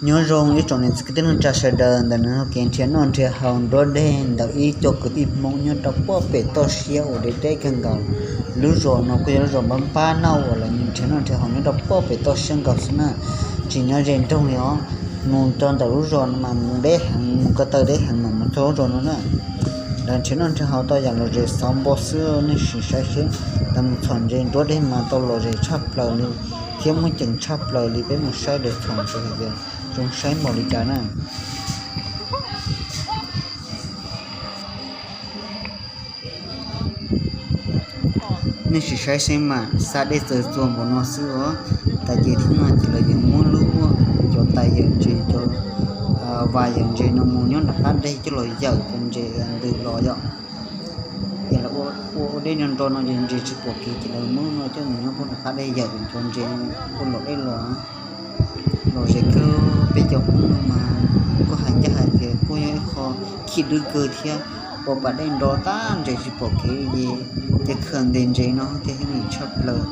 Nyob zoo ib tsoom niam txiv kwv tij neej tsa sawv daws ntawm nws kev nrhiav noj nrhiav haus nruab dej ntawm ib co kwv tij Hmoob nyob rau puag pem toj siab uas deb deb kawg nkaus. Lub zos no kuj yog lub zos npab npab noj uas lawv nrhiav noj nrhiav haus nyob rau puag pem toj siab nkaus xwb na, tsis nyob ze nroog li os. Mus rau ntawm lub zos no mas mus deb heev, mus ko taw deb heev mas mus txog lub zos no na. Lawv nrhiav noj nrhiav haus tau yam lom zem xauv npo xwb, nej sim saib seb lawv mus txhom ntses nruab dej mas tau lom zem tshaj plaws li thiab muaj ceem tshaj plaws li. Peb mus saib lawv txhom ntses hais tias zoo saib npaum li cas na. Nej sim saib seb mas xa dej txawv txuag npaum no xwb os. Tag kis thiab no ces lawv yuav muab lub cov tais yawm ntses, cov vas yawm ntses no mus nyob nram qab deg coj los yawm cov ntses ntws los yom. Ces lawv ua ua dej nro nro no ces ntses tsis pom kev ces lawv muab no coj mus nyob puag nram qab dej yawm cov ntses puag lom dej los. Lom zem kawg, peb cov Hmoob no mas kuj hais ncaj hais tias kuj yog ib qho khib dwb kawg thiab. Ua pas dej nro tag ntses tsis pom kev li ces cia khaws ntes ntses no thiaj li tshaj plaws.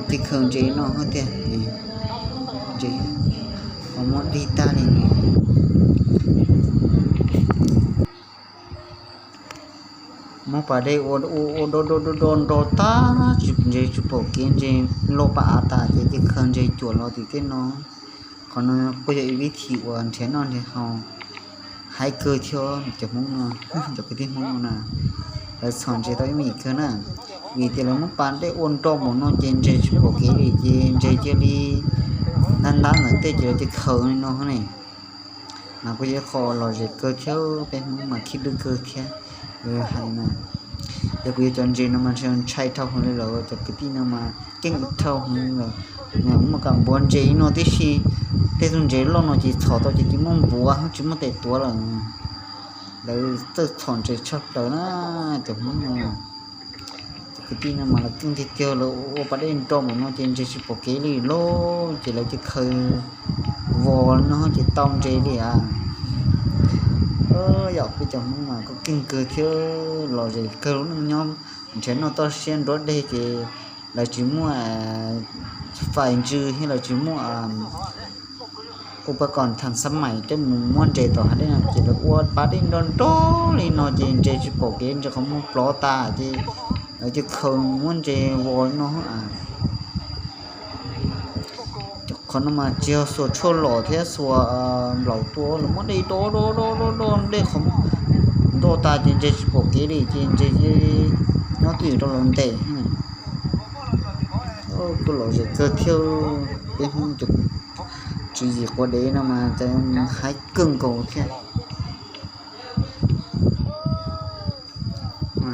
Cia khaws ntses no thiaj ntses qhov muab dig tag li. Muab pas dej ua ua ua do do do do nro tag ntses tsis pom kev, ntses lo pas av tas ces cia khaws ntses cuam los tim tej no. Qhov no kuj yog ib vib thim uas nrhiav noj nrhiav haus haib kawg thiab cov Hmoob no, cov kwv tij Hmoob no na. Lawv txhom ntses tau ib me ntsis kawg na, vim tias lawv muab pas dej ua nro npaum no ces ntses tsis pom kev li ces ntses cia li ntab ntab ntawm tej ces lawv cia khaws li no ne. Mas kuj yog ib qho lom zem kawg thiab, peb Hmoob mas khib dwb kawg thiab. Hais mas yog kuv yuav cov ntses no mas ntshai dhau heev li lawm, cov kwv tij no mas keej dhau heev li lawm. Muaj kam npuav ntses li no tib si, tej tug ntses loj no ces txhom tau ces cia muab npuav tsis muaj tes tuav lawm. Lawv txawj txhom ntses tshaj plaws na, cov Hmoob no. Cov kwv tij no mas lawv keej tiag tiag, lawv ua pas dej nro npaum no ces ntses tsis pom kev li lauj, ces lawv cia khaws vos no ces tau ntses li a. Yog peb cov Hmoob mas kuj keej kawg thiab, lom zem kawg lub neej nyob nrhiav noj toj siab nruab deg ces lawv tsis muaj fais ntsws thiab lawv tsis muaj ua pas kom thas xab mais coj mus muab ntses tom hav dej no ces lawv ua pas dej nro nro li no ces ntses tsis pom kev, ntses qhov muag plov tas ces lawv cia khaws muab ntses vos li no. Qhov no mas tsis yog xuas tshuaj lom thiab xuas nplaum tua, lawv muab dej do do do do do dej qhov nro tas ces ntses tsis pom kev li ces ntses nyob twj ywm rau lawv ntes. Kuj lom zem kawg thiab, peb Hmoob cov tswv yim quav dev no mas haib kawg nkaus thiab.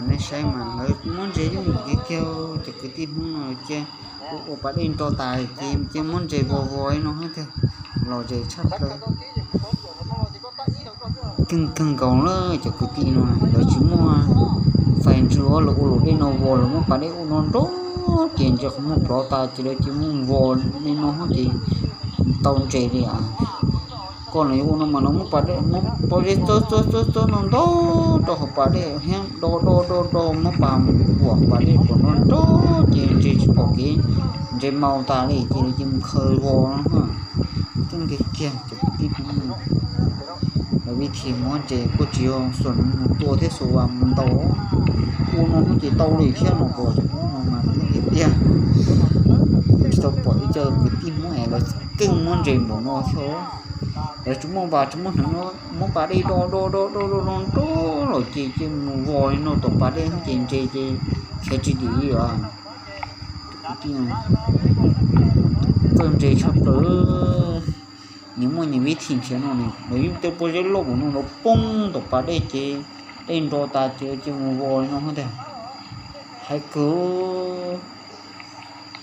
Nej saib mas lawv muab ntses yooj yim tiag tiag, cov kwv tij Hmoob no cia ua pas dej nro tas ces cia muab ntses vos vos li no thiab, lom zem tshaj plaws. Keej kawg nkaus lawm cov kwv tij no, lawv tsis muaj fais ntsws, lawv ua luam dej no vos, lawv muab pas dej ua no nro ces ntses qhov muag plov tas ces lawv cia muab vos li no ces tau ntses li. Koj los yuav ua no mas no muab pas dej, muab pob zeb txawb txawb txawb txawb no ntau rau hauv pas dej thiab do do do do muab pas kuam pas dej kuam no nro ces ntses tsis pom kev, ntses maus tas li ces lawv cia mus khaws vos no. Keej tiag tiag cov kwv tij Hmoob no. Lawv vib thim muab ntses kuj tsis yog xuas hneev mus tua thiab xuas vas mus ntaus, ua no ces tau li thiab no, cov Hmoob no mas keej tiag tiag. Tsis tau pom ib co kwv tij Hmoob es lawv keej muab ntses npaum no thiab. Lawv tsis muaj vas tsis muaj hneev, muab pas dej do do do do do do nro los ces cia mus vos li no tom pas dej ces ntses ces khiav tsis dim li os. Txawj ntses tshaj plaws. Nyias muaj nyias vib thim nrhiav no, lawv yeej tej pob zeb loj npaum no los poob tom pas dej ces dej nro tas ces cia mus vos li no tiag. Haib kawg.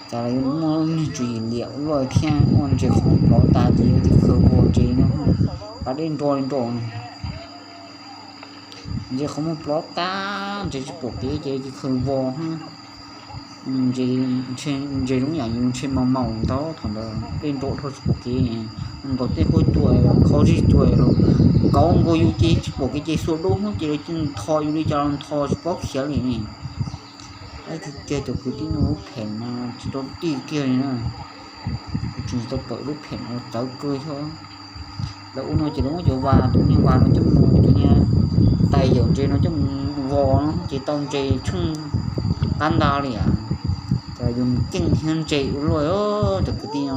Cas lawv yuav muaj lub niag tswv yim liam ua luaj thiab, ua ntses qhov muag plov tas ces yuav cia khaws vos ntses no, pas dej nro li nro. Ntses qhov muag plov tas ntses tsis pom kev ces cia khaws vos. Ntses zoo yam yus ntshe maus maus ntau thaum ntawd dej nro dhau tsis pom kev, nkaus tej huab cua, qhov zig cua los kauv nkaus yus ces tsis pom kev ces xuas dub hnub ces lawv cia ntho yus li cas los ntho tsis paub khiav li ne. Tiag tiag cov kwv tij no lub phem mas tsis tau tij kiag li na. Cov tsis tau pom lub phem no txawv kawg thiab. Lawv ua no ces lawv muab cov vas, cov niag vas no coj mus, cov niag tais yawm ntses no coj mus vos no ces tau ntses tsheej qab nta li as. Ces yus mus keej thiab ntses ua luaj cov kwv tij no.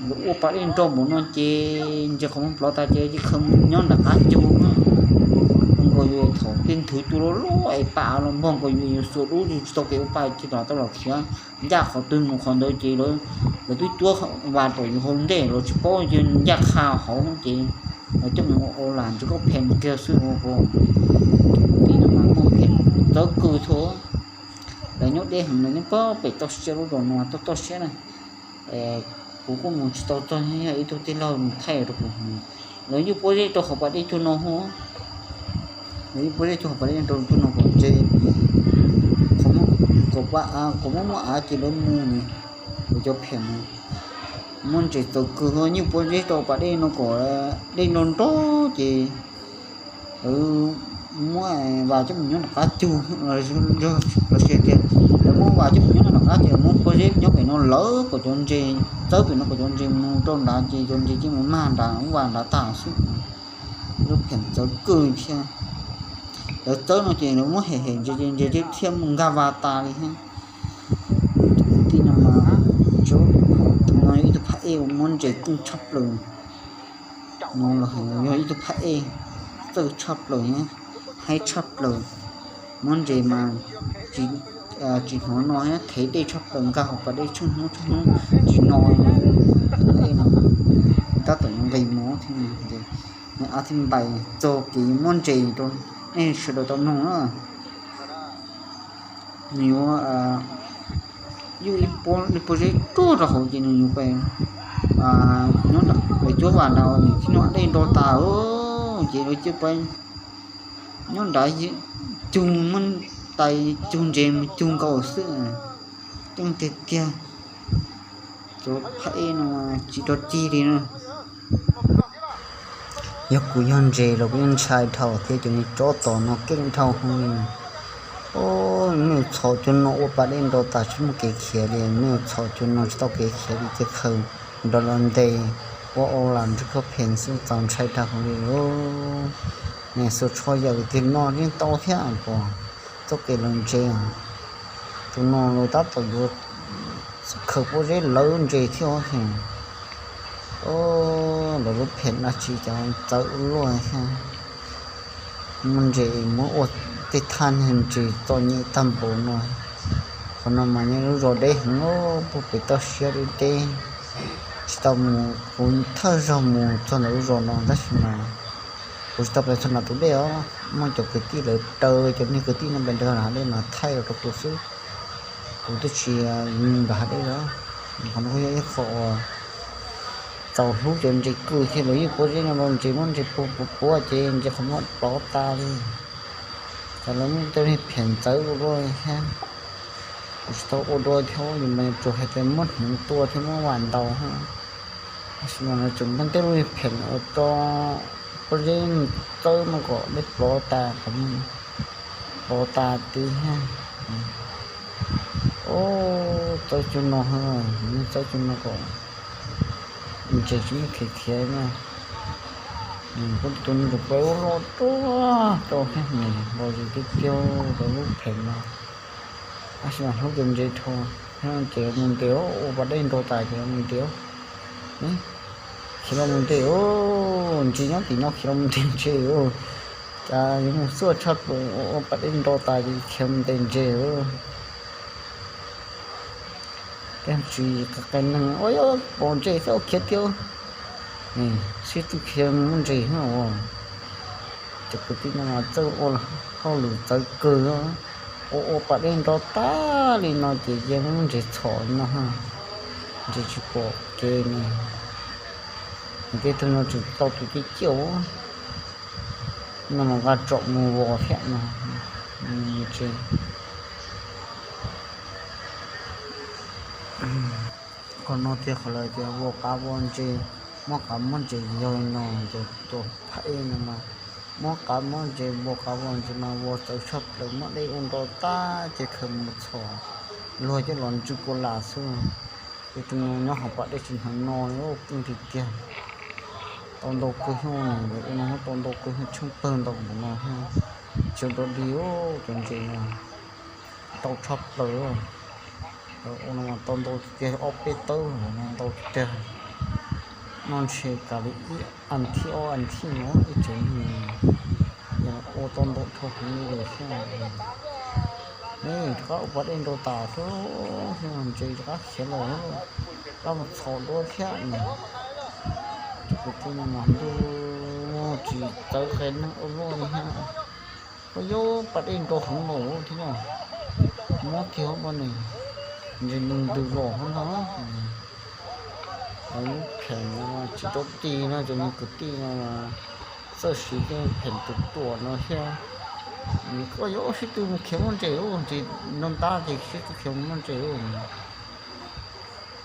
Lawv ua pas dej nrau npaum no ces ntses qhov muag plov tas ces cia li khaws mus nyob nram qab cug. Nkaus yus thaum tej nthwv cua loj loj es pam los npog nkaus yus, yus xuas dub tsis tau kev ua pa ces tau los khiav ncaj qhov twg mus qhov ntawd ces lawv twb cuab vas tom yus hauv ntej los tsis paub ces ncaj qha hauv ces lawv coj mus ua lam ntsws kauj phem kiag xwb. Ua li no mas muaj phem txawv kawg thiab. Lawv nyob deb heev, lawv nyob pem toj siab lub zos no, toj toj siab na. Kuv kuj mus tsis tau txog, yog ib tug tij laug mus thaij rau kuv. Lawv yeej pob zeb rau hauv pas dej cug no hos. Lawv yeej pob zeb cug hauv pas dej rau cug no kom ntses, kom muaj muaj av ces lawv mus ne. Lawv cov phem no muab ntses txawv kawg, yeej pob zeb rau pas dej no kom dej nrau nrau ces lawv muab vas coj mus nyob nram qab cug los sis tias lawv muab vas coj mus nyob nram qab ces lawv muab pob zeb nyob pem no lawv kom cov ntses txawb pem no kom cov ntses mus rau nrad ces cov ntses cia li mus mag nrad, muab vas nrad tag xwb. Lub phem txawv kawg thiab. Lawv txawb no ces lawv muab hem hem ntses ces ntses thiaj mus nkag vas tas li thiab. Tus kwv tij no mas, no yog ib tug phab ej uas muab ntses txawj tshaj plaws. No los yog ib tug phab ej txawj tshaj plaws, haib tshaj plaws. Muab ntses mas tsis hnov no, thev dej tshaj plaws, nkag hauv pas dej tsheej hnub tsheej hnub tsis no. Tus phab ej no tab tom yuav nqis mov thiab, nws ab thiaj npais txog kev yuav muab ntses rau nej sawv daws tau mloog na. Nws yuav, yuj ib pob zeb ruaj rau hauv ces nws yuav pais nyob nram, pais cuab vas nrad, nws thiaj noj dej nrau tas ces lawv cia li pais nyob nrad cug, muab tais cug ntses mus cug nkaus xwb. Ceeb tiag tiag, cov phab ej no tsis rau tig li na. Yog kuv yog ntses los kuv yeej ntshai dhau thiab, cov niag tsov tom no keej dhau hwv li. Os, nej txhob cov no ua pas dej nrau tas tsis muaj kev khiav li, nej txhob cov no tsis tau kev khiav li ces khaws nrov los ntes ua ua lam ntsws khaub phees xwb, txaus ntshai dhau hwv li. Nej xuas tsho yawm tiag no yeej tau thiab pom txoj kev lawv ntses. Tus no los tab tom yuav khaws pob zeb lawv ntses thiab os. Os, lawv lub phem dab tsi cas txawv ua luaj thiab. Muab ntses muab ua tej thaj niag ntses txom nyem tag npaum no. Qhov no mas nyob lub zos deb heev, puag pem toj siab deb deb. Tsis tau mus, kuv thawj zaug mus txog ntawm lub zos no tab sis mas kuv tsis tau pais txog nram tus dej os. Muaj cov kwv tij lawv raws, cov niag kwv tij no pais nrog nram hav dej mas thaij los rau kuv xwb. Kuv twb tsis mus nram hav dej los. Qhov no kuj yog ib qho uas txaus hlub cov ntses kawg thiab, lawv yeej pob zeb no los ntses muab ntses puag puag puag ces ntses qhov muag plov tas li. Cas lawv muaj tej niag phem txawv ua luaj thiab. Kuv tsis tau ua dua thiab, yus mas tsuas hais tias muab hneev tua thiab muab vas ntaus. Tab sis mas lawv tseem muaj tej lub niag phem ua rau pob zeb txawb no kom dej plov tas, qhov muag plov tas tib thiab. Os, txawb cug no, txawb cug no kom ntses tsis muaj kev khiav na. Kuv tus nus peb ua loj ruaj rau thiab ne, los zis tiag tiag rau lub phem no. Tab sis mas hlub cov ntses dhau, ces los mus ntes, ua pas dej nrau tas ces los mus ntes. Khiav los mus ntes, ntses nyob tim no khiav los mus ntes ntses. Cas yuav mus xuaj tshaj plaws, ua pas dej nrau tas ces khiav mus ntes ntses. Tej tsis qe neeg ua pom ntses xwb khiav tiag. Sib tw khiav mus muab ntses os. Cov kwv tij no mas txawj ua hauj lwm txawv kawg. Ua ua pas dej nrau tas li no ces yeej muab ntses txhom li no, ntses tsis pom kev ne. Nws tej tug no tseem tau tus ciaj ciaj no mas nqa tsom mus vos thiab no. Qhov no tias qhov lawv tias vos qav vos ntses, muab qav muab ntses yog li no, cov tus phab ej no mas muab qav muab ntses vos qav vos ntses mas vos txawv tshaj plaws, muab dej ua nrau tas ces khaws mus txhom. luag coj los ntsw kua las xwb. Ces tus no nyob hauv pas dej tsis hnov no li, poob tiag tiag. Tau ntau kawg xyoo no, ua no tau ntau kawg xyoo, tsheej pawg ntau npaum no thiab. Tsis rau dig, cov ntses no ntau tshaj plaws. Ua no mas tau ntau tiag tiag, ob peb tawb no ntau tiag tiag. No ntshe kav li ib as thiv ob as thiv no ib tsev neeg ua tau ntau dhau heev li lawm thiab. Nej rov qab ua pas dej nrau tas xwb, ntses rov qab khiav los, rov qab mus txhos duab thiab no. Cov kwv tij no mas ntuj, tsis txawv qhia neeg ua luaj li thiab. Ua yog pas dej nrau heev lawm thiab no, muab kiag hauv pas ne, ntses ntws ntws los hauv no. Lawv lub pheem no tsis rau dig no, cov niag kwv tij no txawj siv tej pheem tus ruam no thiab. Koj yuav sib tw mus khiav muaj ntses, ntses nrau ntab ces sib tw khiav mus muaj ntses.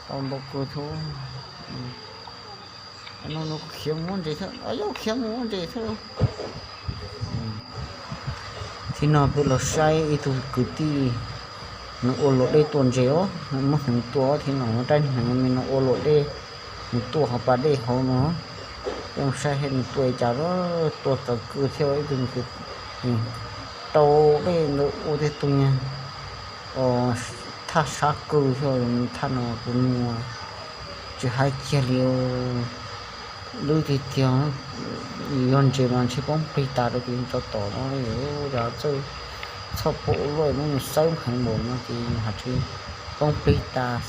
Tau ntau kawg thiab. No no khiav mus muaj ntses thiab, yuav khiav mus muaj ntses thiab. Thiab no peb los saib ib tug kwv tij, nws ua luam dej tua ntses os, muab hneev tua thiab no, rab hneev me no ua luam dej, nws tua hauv pas dej hauv no. Peb saib seb nws tua li cas, tua txawv kawg thiab ib tug kwv tij. Rau dej ntawd ua tej tug nyuag thaj sab kawg thiab, thaj no kuv nug tsis hais kiag li. Lwj tiag tiag, yog ntses mas ntshe poob plig tas rau kuv cov tom no li. Yog txawj txhoj pom ua luaj, muab nws xawb heev npaum no ces hais tias poob plig tas,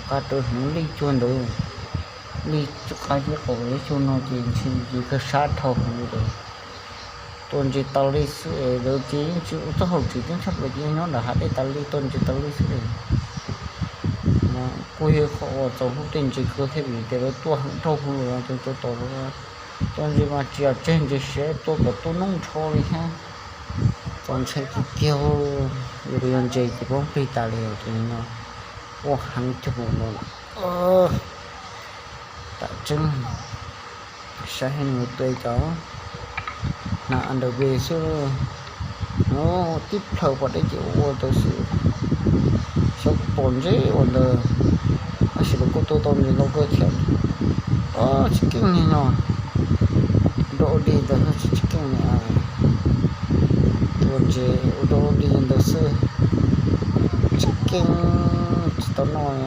qab rau hneev lij cuag ntawd, lij qab ib qaum ib cuag no ces ntshe yus kawg sab dhau heev li. Tua ntses tas li xwb es lawv ces yeej tsis ua txoj hauj lwm tseem ceeb tshaj plaws ces yog nyob nram hav dej tas li tua ntses tas li xwb. Kuj yog qhov uas txaus hlub tej ntses kawg thiab vim tias lawv tuaj heev dhau hwv lawm ces tua tom lawv. Tua ntses mas tsis yog tseg ntses siav, tua kom tu noob nrho li thiab. Txaus ntshai tiag tiag, yog ntses ces poob plig tas li ces no ua heev cuag npaum no. Tam tseeb, saib seb nws tua li cas, hnav ntawm ve xwb. Tib plhaw pas dej ces ua ua ntawd xwb, xyov pom ntses ua ntawd. Tab sis lawv kuj tua tau ntses ntau kawg thiab. Tsis keej li no, ua dog ua dig ntawd xwb tsis keej li. Tua ntses ua dog ua dig ntawd xwb, tsis keej, tsis tau noj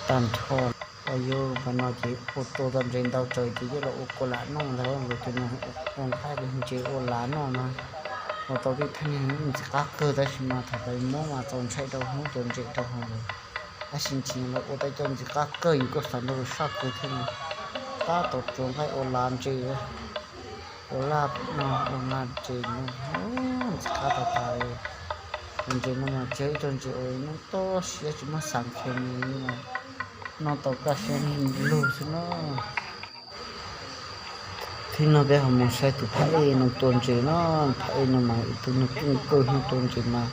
tag nrho. Yog pas no ces ua tua tau ntses ntau tsawv ces coj los ua kua lam noj ntag. Tus no ua nqaij ntses ua lam noj no, ua tau tej thaj niag ntxim qab kawg tab sis mas thaum pib muab mas txaus ntshai rau hauv, tua ntses rau hauv lawm. Tab sis ntshai lawv ua tau cov ntxim qab kawg, yus kuj xav nrog lawv saj kawg thiab no. Tab tom tsuav nqaij ua lam ntses, ua laj no, ua lam ntses no, ntxim qab tas tas li. Tus ntses no mas tsis yog ib tug ntses uas noj toj siab, tsis muaj xav khe mus li no, noj tau kaj siab lug xwb na. Thiab no peb ho mus saib tus phab ej no tua ntses no, phab ej no mas ib tug neeg keej kawg, hnub tua ntses mas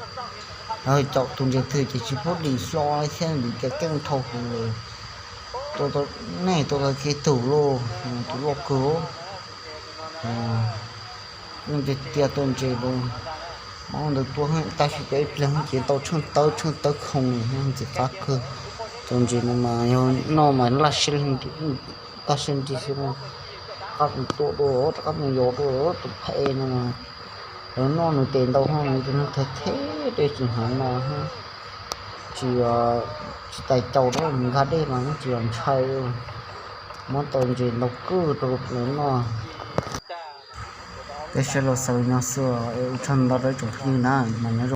caum tus ntses twg ces tsis pub dim hlo thiab vim tias keej dhau hwv. Tua tau, nej tua tau kev tug lauj, tus loj kawg. Yeej tiag tiag tua ntses lawm, hmo ntawd tua tab sis tua ib pliag ces tau tsheej tawb tsheej tawb khoom li, ntxim qab kawg. Tua ntses no mas yog noj mas laj siab, kaj siab nrig xwb na. Rov qab mus tua dua, rov qab mus yos dua tus phab ej no mas, lawv noj nws tes ntau hos nws tus neeg thawj theb dej tsis hnov no, tsis, tsis tais caus rau nkag dej mas yeej tsis yog ntshai. Muab tau ntses ntau kawg rau lawv noj. Peb saib los xaus li no xwb es ua tsaug ntau rau ib tsoom phooj ywg na, mas nyob zoo.